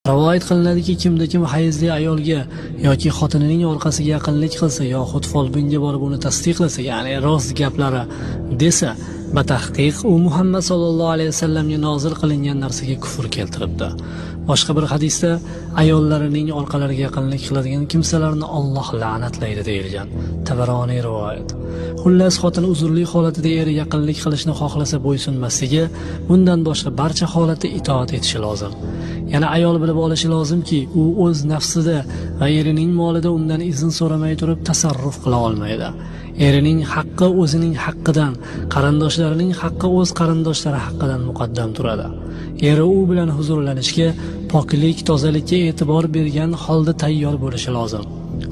Rivoyat qilinadiki, kimda kim hayzli ayolga yoki xotinining orqasiga yaqinlik qilsa yoxud folbinga borib uni tasdiqlasa, ya'ni rost gaplari desa, batahqiq u Muhammad sollallohu alayhi vasallamga nozil qilingan narsaga kufr keltiribdi. Boshqa bir hadisda ayollarining orqalariga yaqinlik qiladigan kimsalarni Alloh la'natlaydi deyilgan. Tabaroniy rivoyat. Xullas, xotin uzrli holatida eri yaqinlik qilishni xohlasa bo'ysunmasligi, bundan boshqa barcha holatda itoat etishi lozim. Yana ayol bilib olishi lozimki, u o'z nafsida va erining molida undan izn so'ramay turib tasarruf qila olmaydi. Erining haqqi o'zining haqqidan, qarindoshlarining haqqi o'z qarindoshlari haqqidan muqaddam turadi. Eri u bilan huzurlanishga, poklik, tozalikka e'tibor bergan holda tayyor bo'lishi lozim.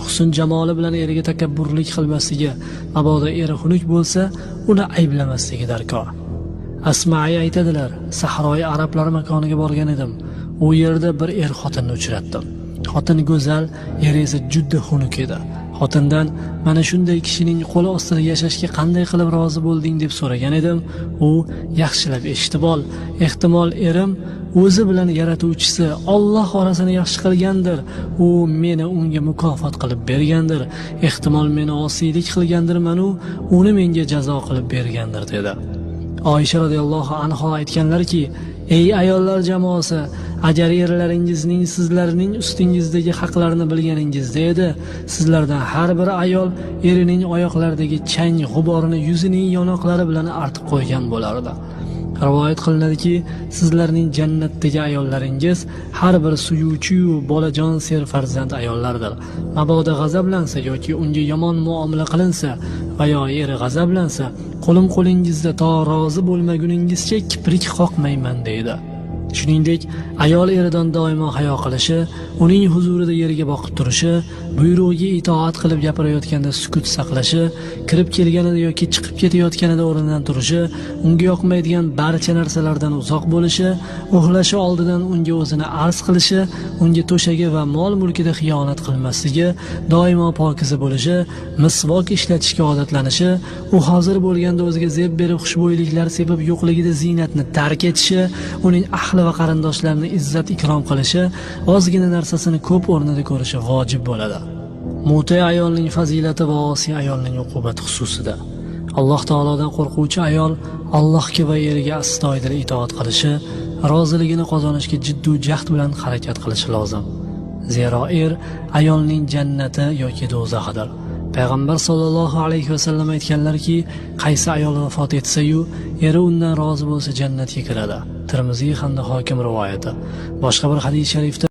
Husn jamoli bilan eriga takabburlik qilmasligi, mabodo eri xunuk bo'lsa, uni ayblamasligi darkor. Asma'i aytadilar, sahroi arablar makoniga borgan edim. U yerda bir er xotinni uchratdim. Xotin go'zal, eri esa juda xunuk edi. Xotindan mana shunday kishining qo'li ostida yashashga qanday qilib rozi bo'lding deb so'ragan edim. U yaxshilab eshitib ol, ehtimol erim o'zi bilan yaratuvchisi Alloh orasini yaxshi qilgandir. U meni unga mukofot qilib bergandir. Ehtimol meni osiylik qilgandirman-u, uni menga jazo qilib bergandir dedi. Oysha radhiyallohu anha aytganlarki, ey ayollar jamoasi, agar erlaringizning sizlarning ustingizdagi haqlarini bilganingizda edi, sizlardan har bir ayol erining oyoqlaridagi chang g'uborini yuzining yonoqlari bilan artib qo'ygan bo'lardi. Rivoyat qilinadiki, sizlarning jannatdagi ayollaringiz har bir suyuvchi-yu bolajon serfarzand ayollardir. Mabodo g'azablansa yoki unga yomon muomala qilinsa va yo eri g'azablansa, qo'lim qo'lingizda to rozi bo'lmaguningizcha kiprik qoqmayman deydi. Shuningdek, ayol eridan doimo hayo qilishi, uning huzurida yerga boqib turishi, buyrug'iga itoat qilib gapirayotganda sukut saqlashi, kirib kelganida yoki chiqib ketayotganida o'rnidan turishi, unga yoqmaydigan barcha narsalardan uzoq bo'lishi, uxlashi oldidan unga o'zini arz qilishi, unga to'shagi va mol mulkida xiyonat qilmasligi, doimo pokiza bo'lishi, misvok ishlatishga odatlanishi, u hozir bo'lganda o'ziga zeb berib xushbo'yliklar sepib yo'qligida ziynatni tark etishi, uning ahli va qarindoshlarini izzat ikrom qilishi, ozgina narsasini ko'p o'rnida ko'rishi vojib bo'ladi. Muti ayolning fazilati va osiy ayolning uqubati xususida. Alloh taolodan qo'rquvchi ayol Allohga va eriga astoydil itoat qilishi, roziligini qozonishga jiddu jahd bilan harakat qilishi lozim. Zero er ayolning jannati yoki do'zaxidir. Payg'ambar sollallohu alayhi vasallam aytganlarki, qaysi ayol vafot etsa-yu, eri undan rozi bo'lsa jannatga kiradi. Termiziy hamda Hokim rivoyati. Boshqa bir hadis sharifda